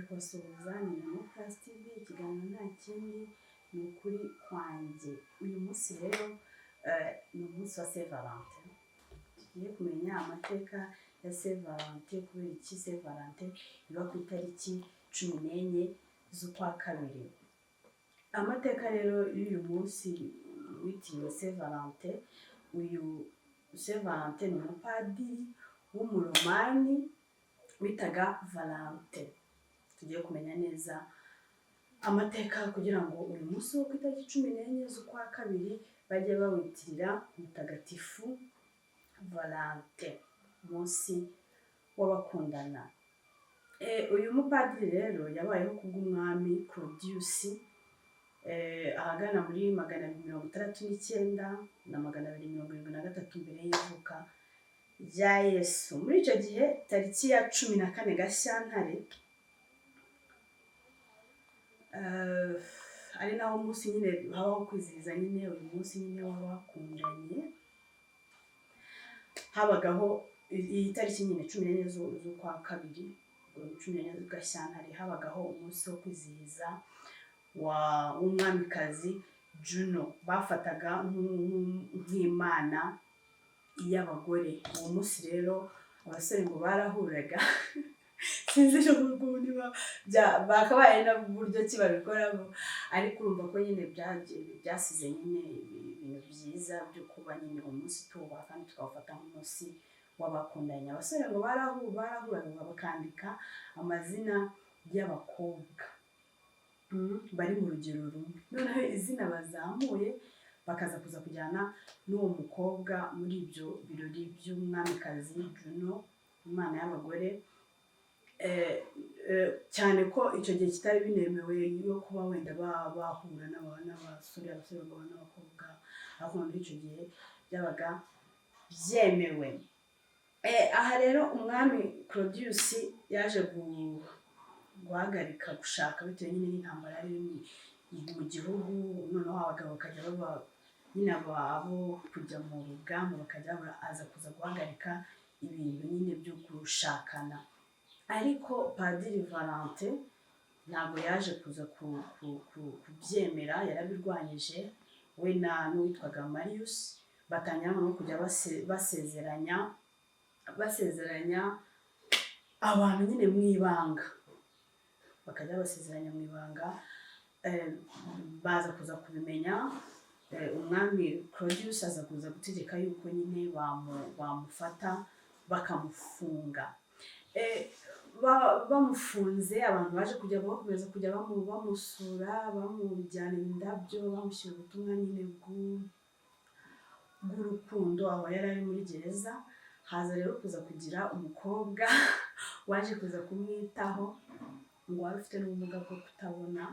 Kubasuhuza, ni Mama Plus TV. Ikiganiro nta kindi, ni ukuri kwanjye. Uyu munsi rero ni umunsi wa Saint Valentin. Tugiye kumenya amateka ya Saint Valentin. Kubera iki Saint Valentin iba ku itariki 14 z'ukwa kabiri? Amateka rero y'uyu munsi witiriwe Saint Valentin: uyu Saint Valentin ni umupadiri w'Umuromani witaga Valentin. Tugiye kumenya neza amateka kugira ngo uyu munsi wo ku itariki 14 z'ukwa kabiri bajye bawitirira Mutagatifu Valentin, umunsi w'abakundana. Uyu mupadiri rero yabayeho kubw'umwami Claudius, ahagana muri 269 na 273 mbere y'ivuka rya Yesu. Muri icyo gihe, tariki ya 14 Gashyantare, ari nawo munsi nyine habaho kwizihiza nyine uyu munsi nyine w'abakundanye, habagaho iyi tariki nyine 14 z'ukwa kabiri, 14 Gashyantare, habagaho umunsi wo kwizihiza w'umwamikazi Juno, bafataga nk'imana y'abagore. Uwo munsi rero abasore ngo barahuraga, sinzi n'ubu niba bakabaye n'uburyo ki babikoramo, ariko urumva ko nyine byasize nyine ibintu byiza byo kuba nyine umunsi tuwubaha kandi tukawufata nk'umunsi w'abakundanye. Abasore ngo barahuraga bakandika amazina y'abakobwa bari mu rugero rumwe, noneho izina bazamuye bakaza kuza kujyana n'uwo mukobwa muri ibyo birori by'umwamikazi Juno, imana y'abagore. Cyane ko icyo gihe kitari binemewe yo kuba wenda bahura n'abasore, abasore bagahura n'abakobwa, ariko muri icyo gihe byabaga byemewe. Aha rero umwami Claudius yaje guhagarika gushaka bitewe nyine n'intambara yari iri mu gihugu. Noneho abagabo bakajya baba nyine abo kujya mu rugamba bakajya babura, aza kuza guhagarika ibintu nyine byo gushakana. Ariko Padiri Valentin ntabwo yaje kuza kubyemera, yarabirwanyije. We na n'uwitwaga Marius batangira no kujya basezeranya abantu nyine mu ibanga, bakajya basezeranya mu ibanga. Baza kuza kubimenya, umwami Claudius aza kuza gutegeka yuko nyine bamufata bakamufunga. Bamufunze, abantu baje kujya bakomeza kujya bamusura, bamujyanira indabyo, bamushyira ubutumwa nyine bw'urukundo aho yari ari muri gereza. Haza rero kuza kugira umukobwa waje kuza kumwitaho, ngo wari ufite n'ubumuga bwo kutabona,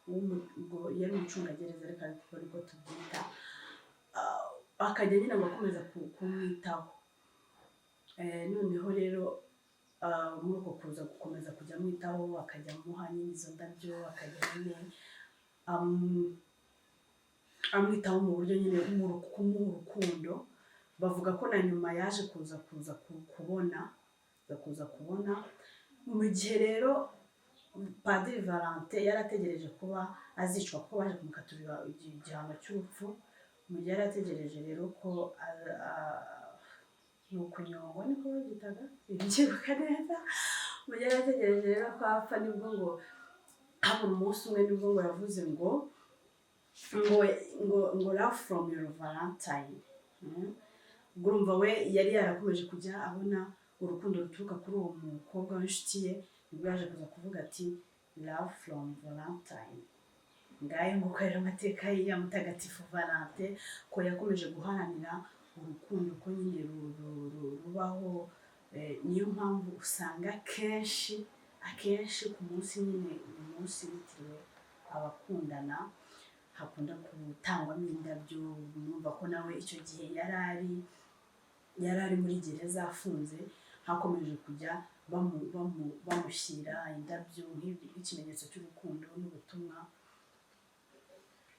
ngo yari umucungagereza, reka ariko tubyita. Akajya nyine ngo akomeza kumwitaho. Noneho rero muri uko kuza gukomeza kujya amwitaho, akajya amuha nyine izo ndabyo, akajya nyine amwitaho mu buryo nyine kumuha urukundo. Bavuga ko na nyuma yaje kuza kubona, aza kuza kubona. Mu gihe rero Padiri Valentin yari ategereje kuba azicwa, kuko baje kumukaturira igihano cy'urupfu, mu gihe yari ategereje rero ko ni ukunyongwa, niko babyitaga, simbyibuka neza, mu gihe yari ategereje rero ko apfa, nibwo ngo habura umunsi umwe, nibwo ngo yavuze ngo "Love from your Valentine." Ubwo urumva we yari yarakomeje kujya abona urukundo ruturuka kuri uwo mukobwa w'inshuti ye, nibwo yaje kuza kuvuga ati "Love from Valentine." Ngayo nguko rero amateka ya Mutagatifu Valentin, ko yakomeje guharanira urukundo ko nyine rubaho. Niyo mpamvu usanga kenshi akenshi ku munsi nyine, uyu munsi witiriwe abakundana, hakunda gutangwamo indabyo. Numva ko nawe icyo gihe yari ari muri gereza afunze, hakomeje kujya bamushyira indabyo nk'ikimenyetso cy'urukundo n'ubutumwa.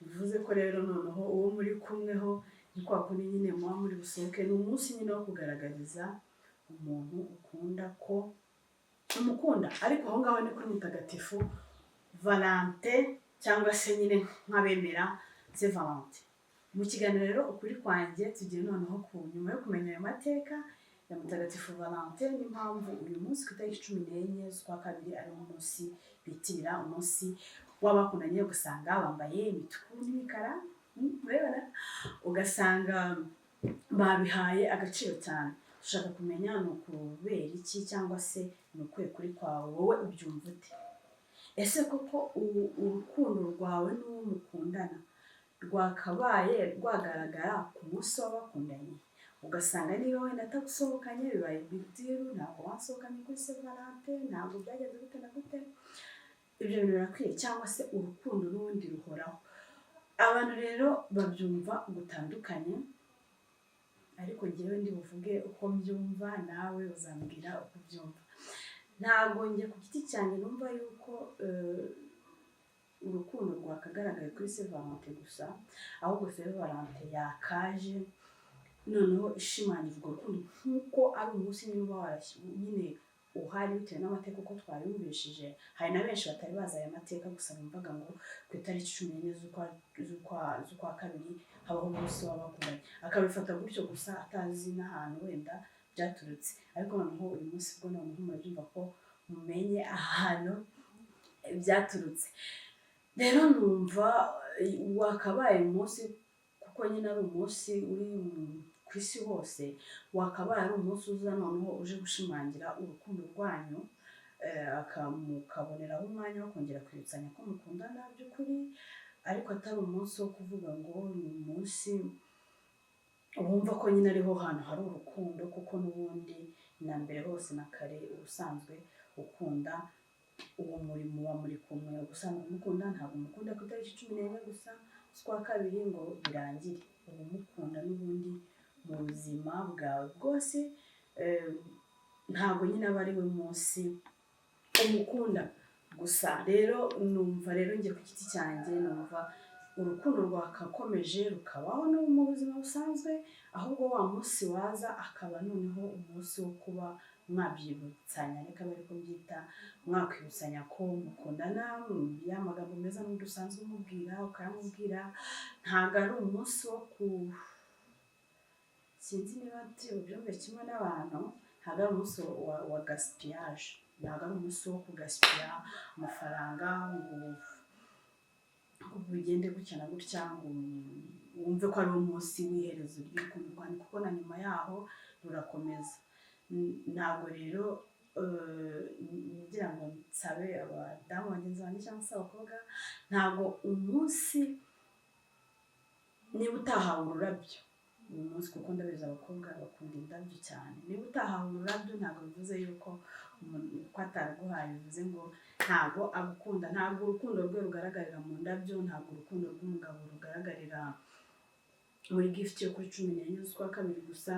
Bivuze ko rero noneho uwo muri kumweho ni kwa kundi nyine muba muri busohoke, ni umunsi nyine wo kugaragariza umuntu ukunda ko Ntumukunda. Ariko aho ngaho ni kuri Mutagatifu Valentin, cyangwa se nyine nk'abemera Saint Valentin. Mu kiganiro rero Ukuri Kwanjye, tugiye noneho ku nyuma yo kumenya ayo mateka ya Mutagatifu Valentin n'impamvu uyu munsi ku itariki 14 z'ukwa kabiri ari umunsi bitirira umunsi w'abakundanye. Ugasanga bambaye imituku n'imikara, urabibona, ugasanga babihaye agaciro cyane. Dushaka kumenya ni ukubera iki, cyangwa se ni ukuhe kuri kwawe, wowe ubyumva ute? Ese koko urukundo rwawe n'uwo mukundana rwakabaye rwagaragara ku munsi w'abakundanye? Ugasanga niba wenda atagusohokanye bibaye big deal: "Ntabwo wasohokanye kuri Saint Valentin, ntabwo byagenze gute na gute." Ibyo bintu birakwiye, cyangwa se urukundo n'ubundi ruhoraho? Abantu rero babyumva gutandukanye, ariko ngewe ndi buvuge uko mbyumva, nawe uzambwira uko ubyumva. Ntabwo njye ku giti cyanjye numva yuko urukundo rwakagaragaye kuri Saint Valentin gusa, ahubwo Saint Valentin yakaje noneho ishimangira urwo rukundo, nk'uko ari umunsi nyine uba nyine uhari bitewe n'amateka uko twayumvishije. Hari na benshi batari bazi aya mateka, gusa bumvaga ngo ku itariki 14 z'ukwa kabiri habaho umunsi w'abakundanye, akabifata gutyo gusa atazi n'ahantu wenda byaturutse. Ariko noneho uyu munsi bwo noneho murabyumva ko mumenye ahantu byaturutse. Rero numva wakabaye umunsi, kuko nyine ari umunsi uri ku isi hose, wakabaye ari umunsi uza noneho uje gushimangira urukundo rwanyu, mukaboneraho umwanya wo kongera kwibutsanya ko mukundana by'ukuri, ariko atari umunsi wo kuvuga ngo ni umunsi wumva ko nyine ariho hantu hari urukundo, kuko n'ubundi na mbere hose na kare ubusanzwe ukunda uwo murimo wa muri kumwe, ubusanzwe umukunda. Ntabwo umukunda ku itariki 14 gusa z'ukwa kabiri ngo birangire. Uba umukunda n'ubundi mu buzima bwawe bwose. Ntabwo nyine aba ari we munsi umukunda gusa. Rero numva rero njye ku giti cyanjye numva urukundo rwakakomeje rukabaho no mu buzima busanzwe, ahubwo wa munsi waza akaba noneho umunsi wo kuba mwabyibutsanya, reka abe ariko mbyita, mwakwibutsanya ko mukundana, ya magambo meza n'undi usanzwe umubwira ukayamubwira. Ntabwo ari umunsi wo ku, sinzi niba tubyumve kimwe n'abantu, ntabwo ari umunsi wa gaspillage, ntabwo ari umunsi wo kugaspilla amafaranga ngo bigende gutya na gutya, ngo wumve ko ari umunsi w'iherezo ry'urukundo rwanyu, kuko na nyuma yaho rurakomeza. Ntabwo rero ngira ngo nsabe abadamu bagenzi banjye cyangwa se abakobwa, ntabwo umunsi niba utahawe ururabyo uyu munsi, kuko ndabizi abakobwa bakunda indabyo cyane, niba utahawe ururabyo ntabwo bivuze yuko ko ataruguhaye bivuze ngo ntabwo agukunda. Ntabwo urukundo rwe rugaragarira mu ndabyo, ntabwo urukundo rw'umugabo rugaragarira muri gift yo kuri 14 z'ukwa kabiri gusa.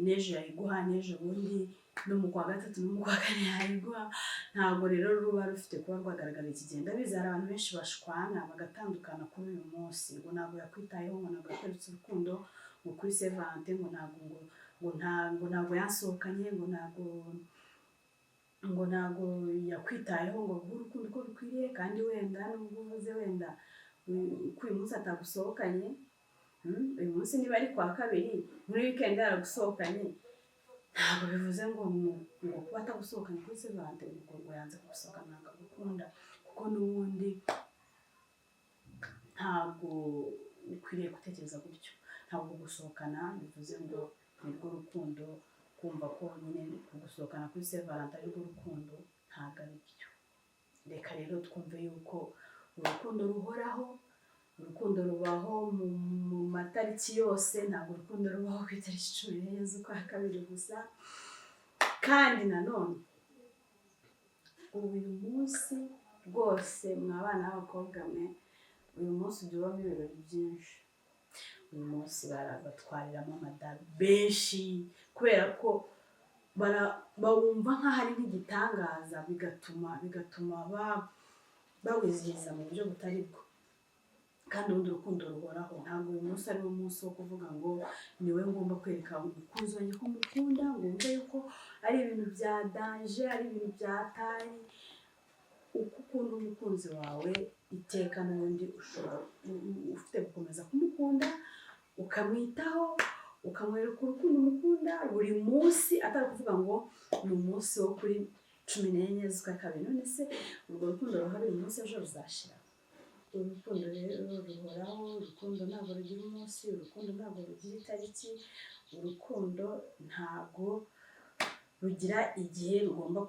N'ejo yayiguha, n'ejo bundi, no mu kwa gatatu, no mu kwa kane yayiguha. Ntabwo rero ruba rufite kuba rwagaragara iki gihe. Ndabizi hari abantu benshi bashwana bagatandukana kuri uyu munsi, ngo ntabwo yakwitayeho, ngo ntabwo yakweretse urukundo, ngo kuri Saint Valentin ngo ntabwo ngo ntabwo yasohokanye, ngo ntabwo yakwitayeho ngo aguhe urukundo uko bikwiriye. Kandi wenda nubwo uvuze wenda ko uyu munsi atagusohokanye, uyu munsi niba ari kwa kabiri, muri weekend yaragusohokanye, ntabwo bivuze ngo kuba atagusohokanye kuri Saint Valentin ngo yanze kugusohokana, ntabwo agukunda, kuko n'ubundi ntabwo ukwiriye gutekereza gutyo. Ntabwo gusohokana bivuze ngo ni rwo rukundo. Kumva ko nyine kugusohokana kuri Saint Valentin ari rwo rukundo, ntabwo ari byo. Reka rero twumve yuko urukundo ruhoraho, urukundo rubaho mu matariki yose, ntabwo urukundo rubaho ku itariki 14 z'ukwa kabiri gusa. Kandi nanone uyu munsi rwose, mwa bana b'abakobwa mwe, uyu munsi ujya ubamo ibirori byinshi. Uyu munsi batwariramo amada benshi kubera ko bawumva nk'aho ari nk'igitangaza, bigatuma bawizihiza mu buryo butari bwo. Kandi ubundi urukundo ruhoraho. Ntabwo uyu munsi ari wo munsi wo kuvuga ngo niwe ngomba kwereka umukunzi wanjye ko mukunda, ngo wumve yuko ari ibintu bya danger, ari ibintu bya tari. Uko ukunda umukunzi wawe iteka, n'ubundi ushobora ufite gukomeza kumukunda, ukamwitaho, ukamwereka urukundo umukunda buri munsi, atari ukuvuga ngo ni umunsi wo kuri 14 z'ukwa kabiri. None se urwo rukundo ruhari uyu munsi, ejo ruzashira? Urukundo rero ruhoraho. Urukundo ntabwo rugira umunsi, urukundo ntabwo rugira itariki, urukundo ntabwo rugira igihe rugomba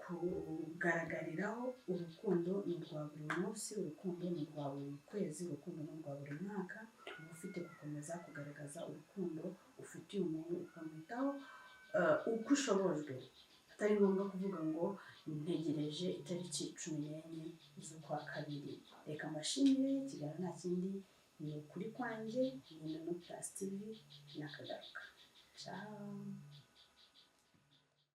kugaragariraho. Urukundo ni urwa buri munsi, urukundo ni urwa buri kwezi, urukundo ni urwa buri mwaka. Uba ufite gukomeza kugaragaza urukundo ufitiye umuntu, ukamwitaho uko ushobojwe, atari ngombwa kuvuga ngo ntegereje itariki 14 z'ukwa kabiri. Reka mbashimire. Ikiganiro nta kindi ni ukuri kwanjye, ni Nono Plus TV, nakagaruka. Ciao.